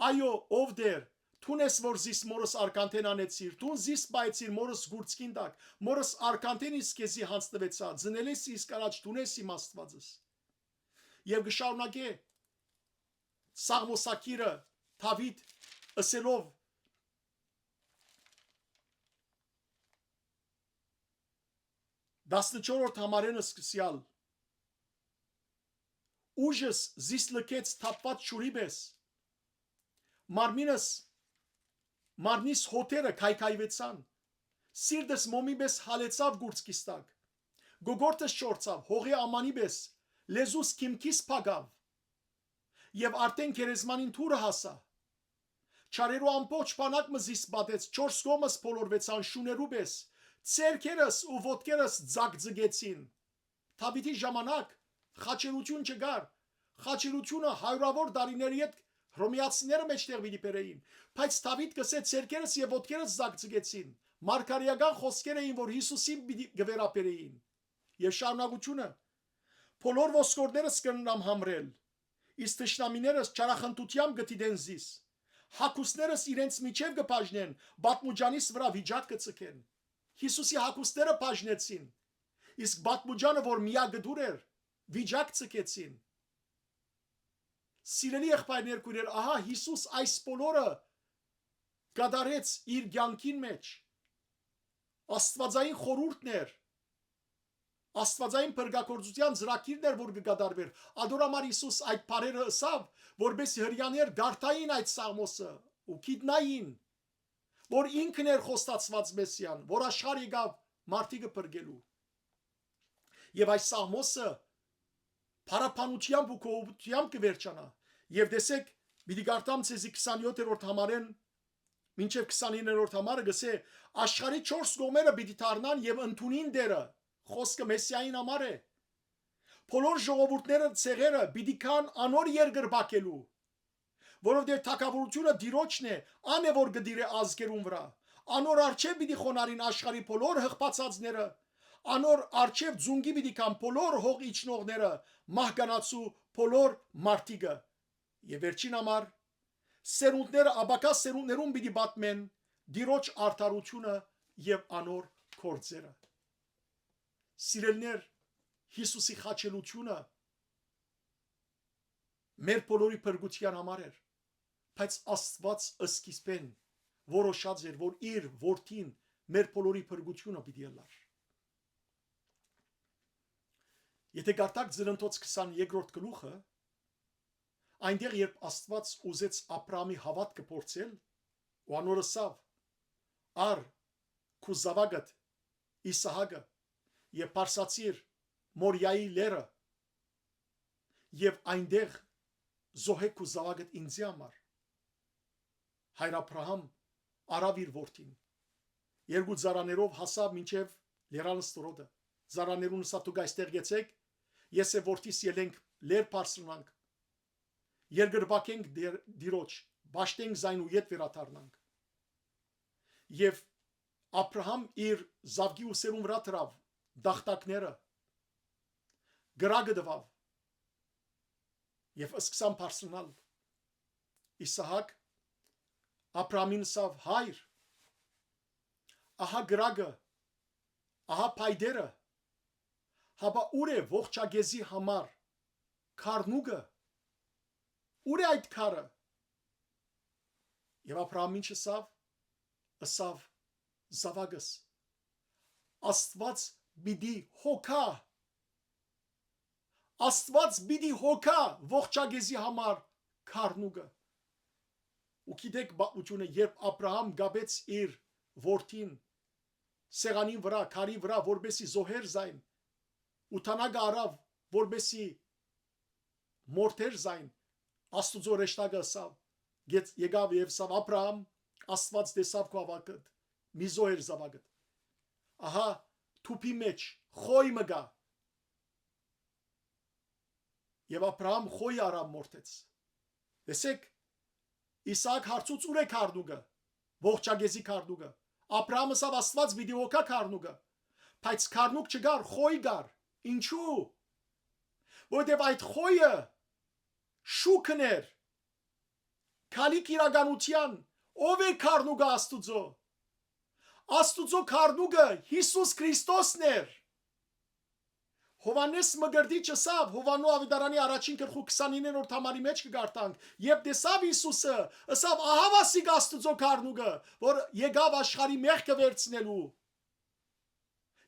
«Այո, ով Տէր, դուն ես որ զիս մորս արքանթէն անեցիր, դուն զիս պայեցիր մորս գուրցքին տակ, մորս արքանթէն իսկ քեզի յանձնուեցայ, ծնել ես իսկ առաջ, դուն ես իմ Աստուածս»։ Եւ կը շարունակէ Սաղմոսագիրը Դաւիթ ըսելով, տասնչորրորդ համարէն սկսեալ. «Ուժս զիս լքեց թափուած ջուրի պէս, մարմինս, մարմնիս հօտերը քայքայուեցան, սիրտս մոմի պէս հալեցաւ գուրցքիս տակ, գոգորտս չորցաւ հողի ամանի պէս, լեզուս քիմքիս փակաւ, եւ արդէն գերեզմանին դուռը հասայ։ Չարերու ամբողջ բանակ մը զիս պատեց, չորս կողմս բոլորուեցան շուներու պէս, ձեռքերս ու ոտքերս ձակձկեցին»։ Դաւիթի ժամանակ խաչերութիւն չկար։ Խաչերութիւնը հարիւրաւոր տարիների հետ հռոմեացիները մէջտեղ պիտի բերէին, բայց Դաւիթ կ'ըսէ. «Ձեռքերս եւ ոտքերս ձակձկեցին»։ Մարգարէական խօսքեր էին, որ Յիսուսին պիտի կը վերաբերէին։ Եւ շարունակութիւնը. «Բոլոր ոսկորներս կրնամ համրել, իսկ թշնամիներս չարախնդութեամբ կը դիտեն զիս։ Հագուստներս իրենց միջեւ կը բաժնեն, պատմուճանիս վրայ վիճակ կը ձգեն»։ Յիսուսի հագուստները բաժնեցին, իսկ պատմուճանը, որ միակտուր էր, վիճակ ձգեցին։ Սիրելի եղբայրներ, քոյրեր, ահա Յիսուս այս բոլորը կատարեց իր կեանքին մէջ։ Աստուածային խորհուրդն էր, աստուածային փրկագործութեան ծրագիրն էր, որ կը կատարվէր։ Ատոր համար Յիսուս այդ բառերը ըսաւ, որպեսզի հրեաներ կարդային այդ Սաղմոսը ու գիտնային, որ ինքն էր խոստացուած Մեսիան, որ աշխարհ եկաւ մարդիկը փրկելու։ Եւ այս Սաղմոսը փառաբանութեամբ ու գովութեամբ կը վերջանայ։ Եւ տեսեք, պիտի կարդամ ձեզի քսանյոթերորդ համարէն մինչեւ քսանիններորդ համարը կ'ըսէ. «Աշխարհի չորս կողմերը պիտի դառնան եւ ընդունին Տէրը», խօսքը Մեսիային համար է։ «Բոլոր ժողովուրդները, ցեղերը պիտի գան անոր երկրպագելու, որովհետեւ թագաւորութիւնը Տիրոջն է, ան է որ կը տիրէ ազգերուն վրայ։ Անոր առջեւ պիտի խոնարհին աշխարհի բոլոր յղբացածները, անոր առջեւ ծունկի պիտի գան բոլոր հող իջնողները, մահկանացու բոլոր մարդիկը։ Եւ վերջին համար, սերունդները ապագայ սերունդներուն պիտի պատմեն Տիրոջ արդարութիւնը եւ անոր գործերը»։ Սիրելիներ, Յիսուսի խաչելութիւնը մեր բոլորի փրկութեան համար էր, բայց Աստուած սկիզբէն որոշած էր, որ իր որդին մեր բոլորի փրկութիւնը պիտի ըլլար։ Եթե կարդաք Ծննդոց քսաներկրորդ գլուխը, այնտեղ երբ Աստուած ուզեց Աբրահամի հաւատքը փորձել, ու անոր ըսաւ. «Առ քու զաւակդ Իսահակը եւ բարձրացիր Մորիայի լեռը եւ այնտեղ զոհէ քու զաւակդ ինծի համար»։ Հայր Աբրահամ առաւ իր որդին, երկու ծառաներով հասաւ մինչեւ լերան ստորոտը։ Ծառաներուն ըսաւ. «Դուք այստեղ գեցեք, ես եւ որդիս ելենք լեր բարձրանանք, երկրպագենք Տեր-, Տիրոջ, պաշտենք զայն ու ետ վերադառնանք»։ Եւ Աբրահամ իր զաւկի ուսերուն վրայ դրաւ տախտակները, կրակը տուաւ եւ սկսան բարձրանալ։ Իսահակ Աբրահամին ըսաւ. «Հայր, ահա կրակը, ահա փայտերը, հապա ո՞ւր է ողջակեզի համար գառնուկը, ո՞ւր է այդ գառը»։ Եւ Աբրահամ ինչ ըսաւ, ըսաւ. «Զաւակս, Աստուած պիտի հոգայ, Աստուած պիտի հոգայ ողջակեզի համար գառնուկը»։ Ու գիտեք պատմութիւնը, երբ Աբրահամ կապեց իր որդին սեղանին վրայ, քարի վրայ, որպեսի զոհեր զայն, ու թանակ առաւ, որպեսի մորթեր զայն, Աստուծոյ հրեշտակը ըսաւ, գեց-, եկաւ եւ ըսաւ. «Աբրահամ, Աստուած տեսաւ քու հաւատքդ, մի զոհեր զաւակդ։ Ահա թուփի մէջ խոյ մը կայ»։ Եւ Աբրահամ խոյ առաւ, մորթեց։ Տեսեք, Իսահակ հարցուց. «Ո՞ւր է գառնուկը, ողջակեզի գառնուկը»։ Աբրահամ ըսաւ. «Աստուած պիտի հոգայ գառնուկը»։ Բայց գառնուկ չկար, խոյ կար։ Ինչու՞։ Որովհետեւ այդ խոյը շուքն էր գալիք իրականութեան։ Ո՞վ է գառնուկը Աստուծոյ։ Աստուծոյ գառնուկը Յիսուս Քրիստոսն էր։ Յովհաննէս Մկրտիչ ըսաւ, Յովհաննու աւետարանի առաջին գլխու քսանիններորդ համարի մէջ կը կարդանք, երբ տեսաւ Յիսուսը, ըսաւ. «Ահա ասիկա Աստուծոյ գառնուկը, որ եկաւ աշխարհի մեղքը վերցնելու»։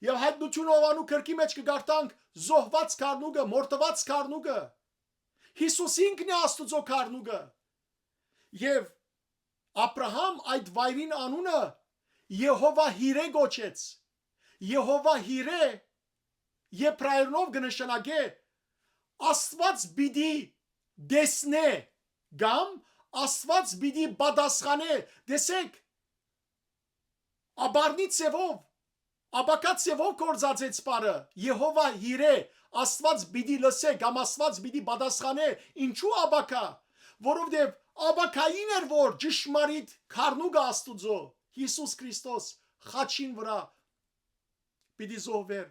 Եւ Յայտնութիւն Յովհաննու գրքի մէջ կը կարդանք. «Զոհուած գառնուկը, մորթուած գառնուկը»։ Յիսուս ինքն է Աստուծոյ գառնուկը։ Եւ Աբրահամ այդ վայրին անունը Եհովա Հիրէ կոչեց։ Եհովա Հիրէ եբրայերնով կը նշանակէ Աստուած պիտի տեսնէ կամ Աստուած պիտի պատասխանէ։ Տեսեք, ապառնի ձևով, ապակա ձևով գործածեց բառը, Եհովա Հիրէ, Աստուած պիտի լսէ կամ Աստուած պիտի պատասխանէ։ Ինչու ապակա։ Որովհետեւ ապակային էր, որ ճշմարիտ գառնուկը Աստուծոյ, Յիսուս Քրիստոս, խաչին վրայ պիտի զոհուէր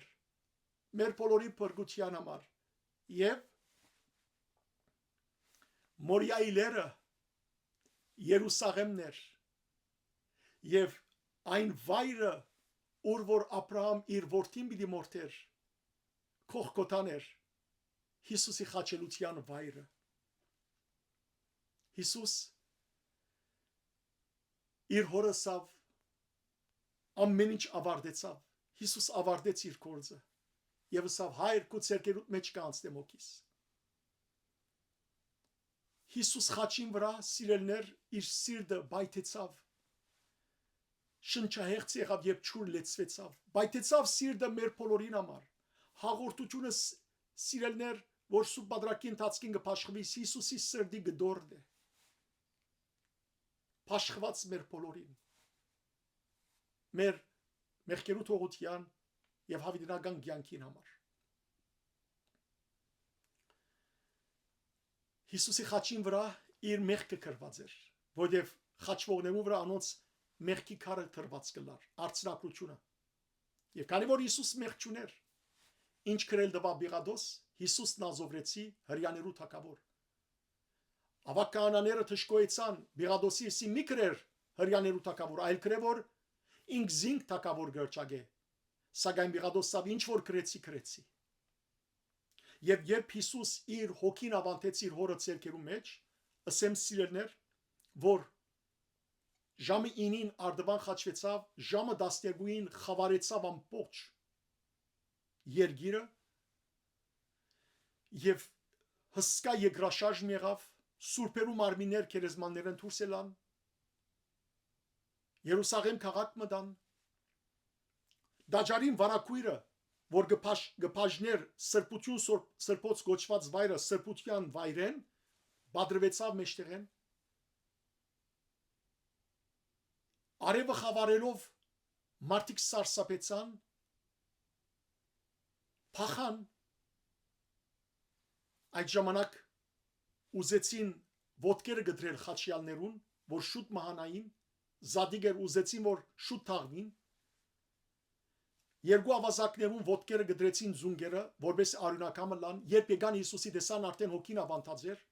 մեր բոլորի փրկութեան համար։ Եւ Մորիայի լեռը Երուսաղէմն էր, եւ այն վայրը, ուր որ Աբրահամ իր որդին պիտի մորթէր, Գողգոթան էր, Յիսուսի խաչելութեան վայրը։ Յիսուս իր հօրը ըսաւ. «Ամեն ինչ աւարտեցաւ»։ Յիսուս աւարտեց իր գործը եւ ըսաւ. «Հայր, քու ձեռքերուդ մէջ կ'անցնեմ հոգիս»։ Յիսուս խաչին վրայ, սիրելիներ, իր սիրտը պայթեցաւ, շնչահեղձ եղաւ եւ ջուր լեցուեցաւ, պայթեցաւ սիրտը մեր բոլորին համար։ Հաղորդութիւնս, սիրելիներ, որ Սուրբ Պատրակի ընթացքին կը բաշխուի, Յիսուսի սրտի կտորն է։ բաշխուած մեր բոլորին, մեր մեղքերու թողութեան եւ յաւիտենական կեանքին համար։ Յիսուսի խաչին վրայ իր մեղքը գրուած էր, որովհետեւ խաչուողներուն վրայ անոնց մեղքի քարը դրուած կ'ըլլար, արցնագրութիւնը։ Եւ քանի որ Յիսուս մեղք չունէր, ինչ գրել տուաւ Պիղատոս, Յիսուս Նազովրեցի, Հրեաներու թագաւոր։ Աւագ քահանաները դժգոհեցան, Պիղատոսի ըսին՝ «Մի գրեր Հրեաներու թագաւոր, այլ գրէ որ ինք զինք թագաւոր կ'ըրճակէ»։ Սակայն Պիղատոս ըսաւ՝ «Ինչ որ գրեցի, գրեցի»։ Եւ երբ Յիսուս իր հոգին աւանդեց իր հօրը ձեռքերու մէջ, ըսեմ, սիրելիներ, որ ժամը ինին Արդուան խաչուեցաւ, ժամը տասներկուին խաւարեցաւ ամբողջ երկիրը, եւ հսկայ երկրաշարժ մը եղաւ, սուրբերու մարմիններ գերեզմաններէն դուրս ելան, Երուսաղէմ քաղաք մտան, տաճարին վարագոյրը, որ կը բաշ-, կը բաժներ սրբություն սոր-, սրբոց կոչուած վայրը սրբութեան վայրէն, պատռուեցաւ մեջտեղէն, արեւը խաւարելով մարդիկ սարսափեցան, փախան։ Այդ ժամանակ ուզեցին ոտքերը կտրել խաչեալներուն, որ շուտ մահանային, զատիկեր ուզեցին, որ շուտ թաղուին։ Երկու աւազակներուն ոտքերը կտրեցին զունգերը, որպէս արիւնակամ ըլլան, երբ եկան Յիսուսի տեսան, արդէն հոգին աւանդած էր։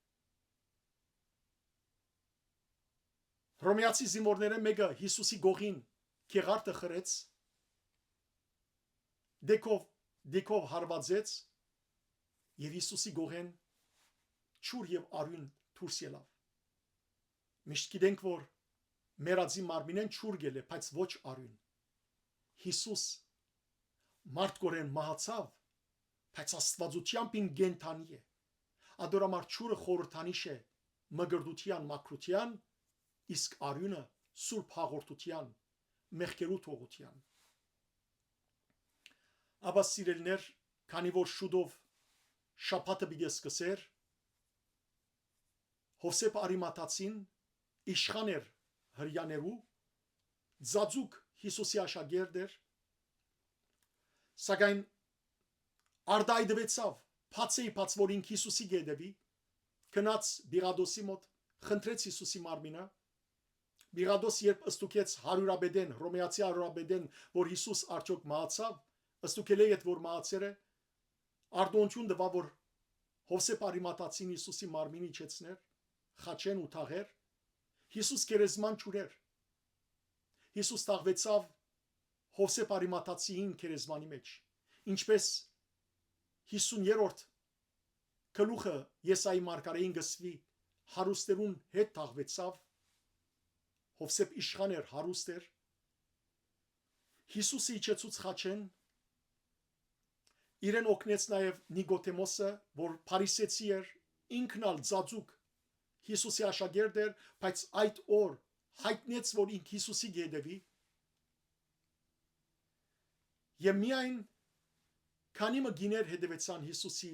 Հռոմեացի զինուորներէն մէկը Յիսուսի կողին գեղարդը խրեց, դեքով, դեքով հարուածեց եւ Յիսուսի կողէն ջուր եւ արիւն դուրս ելաւ։ Միշտ գիտենք, որ մեռածի մարմինէն ջուր կ'ելլէ, բայց ոչ արիւն։ Յիսուս մարդկօրէն մահացաւ, բայց Աստուածութեամբ ինք կենդանի է։ Ատոր համար ջուրը խորհրդանիշ է մկրտութեան, մաքրութեան, իսկ արիւնը սուրբ հաղորդութեան, մեղքերու թողութեան։ Ապա, սիրելիներ, քանի որ շուտով շաբաթը պիտի սկսեր, Յովսէփ Արիմաթացին իշխան էր Հրեաներու, ծածուկ Յիսուսի աշակերտ էր, սակայն արտայայտուեցաւ, բացեի բաց, որ ինք Յիսուսի կը հետեւի, գնաց Պիղատոսի մօտ, խնդրեց Յիսուսի մարմինը։ Պիղատոս երբ ստուգեց հարիւրապետէն, հռոմեացի հարիւրապետէն, որ Յիսուս արդեօք մահացաւ, ստուգելէ յետ որ մահացեր է, արտոնչուն տուաւ, որ Յովսէփ Արիմաթացին Յիսուսի մարմինը իջեցներ, խաչէն ու թաղէր, Յիսուս գերեզման չունէր։ Յիսուս թաղուեցաւ Յովսէփ Արիմաթացիին գերեզմանի մէջ, ինչպէս յիսուներորդ գլուխը Եսայի մարգարէին կը սուի, հարուստերուն հետ թաղուեցաւ, Յովսէփ իշխան էր, հարուստ էր, Յիսուսը իջեցուց խաչէն, իրեն օգնեց նաեւ Նիկոդեմոսը, որ փարիսեցի էր, ինքն ալ ծածուկ Յիսուսի աշակերտ էր, բայց այդ օր յայտնեց, որ ինք Յիսուսի կը հետեւի։ Եւ միայն քանի մը կիներ հետեւեցան Յիսուսի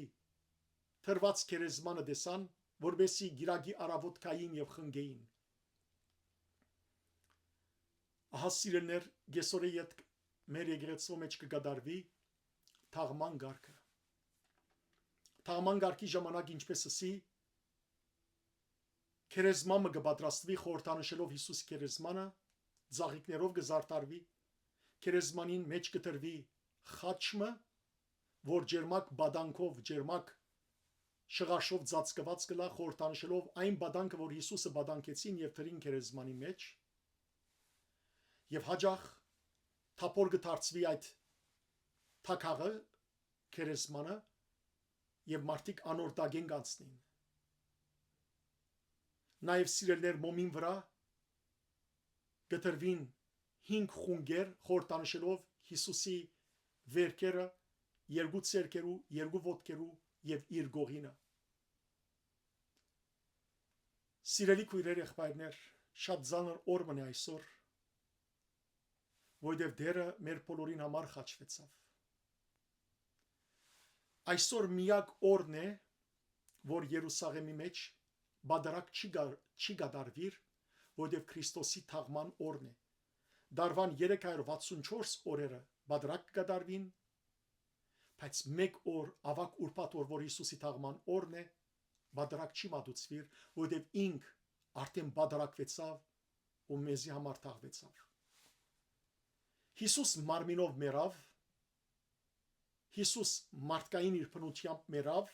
դրուած գերեզմանը տեսան, որպէսզի կիրակի առաւօտ գային եւ խնկէին։ Ահա, սիրելիներ, կեսօրէ ետք մեր եկեղեցւոյ մէջ կը կատարուի թաղման կարգը։ Թաղման կարգի ժամանակ, ինչպէս ըսի, գերեզման մը կը պատրաստուի, խորհրդանշելով Յիսուսի գերեզմանը, ծաղիկներով կը զարդարուի, գերեզմանին մէջ կը դրուի խաչ մը, որ ջերմակ պատանքով, ջերմակ շղարշով ծածկուած կ'ըլլայ, խորհրդանշելով այն պատանքը, որ Յիսուսը պատանքեցին եւ դրին գերեզմանի մէջ, եւ յաճախ թափոր կը դարձուի այդ թագաղը, գերեզմանը, եւ մարդիկ անոր տակէն կ'անցնին։ Նաեւ, սիրելիներ, մոմին վրայ կը դրուին հինգ խունկեր, խորհրդանշելով Յիսուսի վերքերը, երկու ձեռքերու, երկու ոտքերու եւ իր կողինը։ Սիրելի քոյրեր, եղբայրներ, շատ ծանր օր մնա այսօր, որովհետեւ Տերը մեր բոլորին համար խաչվեցաւ։ Այսօր միակ օրն է, որ Երուսաղեմի մէջ պատարագ չի գար-, չի կատարուիր, որովհետեւ Քրիստոսի թաղման օրն է։ Դարուան երեք հարիւր վաթսուն չորս օրերը պատրակ կը կատարուին, բայց մէկ օր, աւագ ուրբաթ օր, որ Յիսուսի թաղման օրն է, պատրակ չի մատուցուիր, որովհետեւ ինք արդէն պատրակուեցաւ ու մեզի համար թաղուեցաւ։ Յիսուս մարմինով մեռաւ, Յիսուս մարդկային իր բնութեամբ մեռաւ,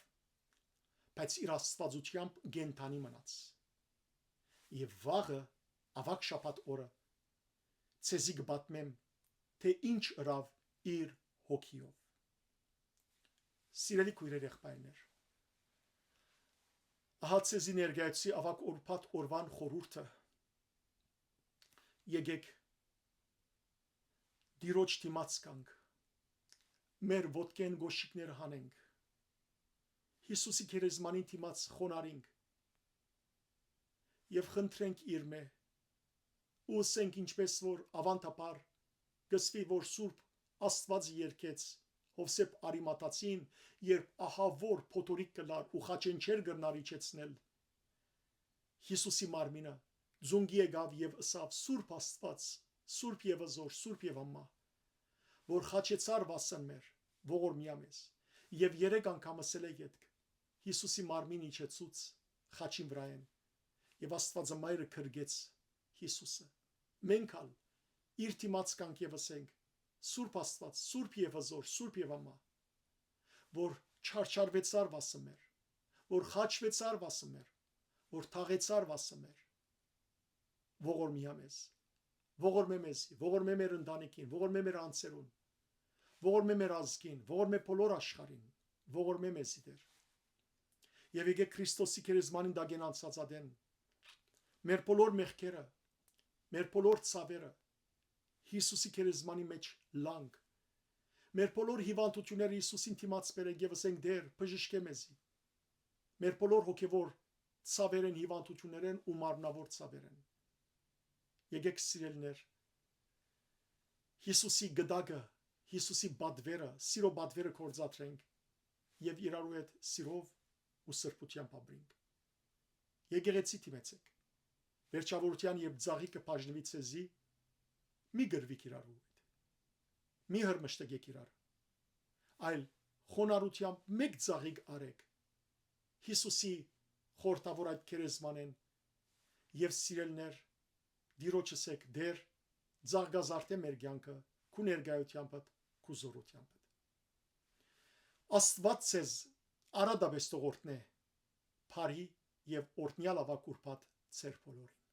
բայց իր Աստուածութեամբ կենդանի մնաց։ Եւ վաղը, աւագ շաբաթ օրը, ձեզի կը պատմեմ, թէ ինչ ըրաւ իր հոգիով։ Սիրելի քոյրեր, եղբայրներ, ահա ձեզի ներկայացուցի աւագ ուրբաթ օրուան խորհուրդը։ Եկեք Տիրոջ դիմաց գանք, մեր ոտքէն կոշիկները հանենք, Յիսուսի գերեզմանին դիմաց խոնարհենք եւ խնդրենք իրմէ ու ըսենք, ինչպէս որ աւանդաբար կ'ըսուի, որ Սուրբ Աստուածը երգեց Յովսէփ Արիմաթացին, երբ ահաւոր փոթորիկ կ'ըլլար ու խաչէն չէր կրնար իջեցնել Յիսուսի մարմինը, ծունկի եկաւ եւ ըսաւ. «Սուրբ Աստուած, Սուրբ եւ Հզօր, Սուրբ եւ Ամա, որ խաչեցար վասն մեր, ողորմիա մեզ»։ Եւ երեք անգամ ըսելէ ետք Յիսուսի մարմինը իջեցուց խաչին վրայէն, եւ Աստուածը մայրը գրկեց Յիսուսը։ Մենք ալ իր դիմաց կանք եւ ըսենք. «Սուրբ Աստուած, Սուրբ եւ Հզօր, Սուրբ եւ Ամա, որ չարչարուեցար վասն մեր, որ խաչուեցար վասն մեր, որ թաղեցար վասն մեր, ողորմիա մեզ, ողորմէ մեզի, ողորմէ մեր ընտանիքին, ողորմէ մեր անձերուն, ողորմէ մեր ազգին, ողորմէ բոլոր աշխարհին, ողորմէ մեզի, Տէր»։ Եւ եկեք Քրիստոսի գերեզմանին տակէն անցած ատեն մեր բոլոր մեղքերը, մեր բոլոր ցաւերը Յիսուսի գերեզմանի մէջ լանք։ Մեր բոլոր հիվանդութիւնները Յիսուսին դիմաց բերենք եւ ըսենք. «Տէր, բժշկէ մեզի մեր բոլոր հոգեվոր ցաւերէն, հիվանդութիւններէն ու մարմնաւոր ցաւերէն»։ Եկեք, սիրելիներ, Յիսուսի գդակը, Յիսուսի պատվերը, սիրո պատվերը գործադրենք եւ իրարու հետ սիրով ու սրբութեամբ ապրենք։ Եկեղեցի դիմեցեք։ Վերջավորութեան, երբ ծաղիկը բաժնուի ձեզի, մի կռուիք իրարու հետ, մի հրմշտկեք իրար, այլ խոնարհութեամբ մէկ ծաղիկ առէք Յիսուսի խորհրդաւոր այդ գերեզմանէն եւ, սիրելիներ, Տիրոջը ըսէք. «Տէր, ծաղկազարդէ մեր կեանքը քու ներկայութեամբդ, քու զօրութեամբդ»։ Աստուած ձեզ արատապէս թող օրհնէ, բարի եւ օրհնեալ աւագ ուրբաթ ձեր բոլորին։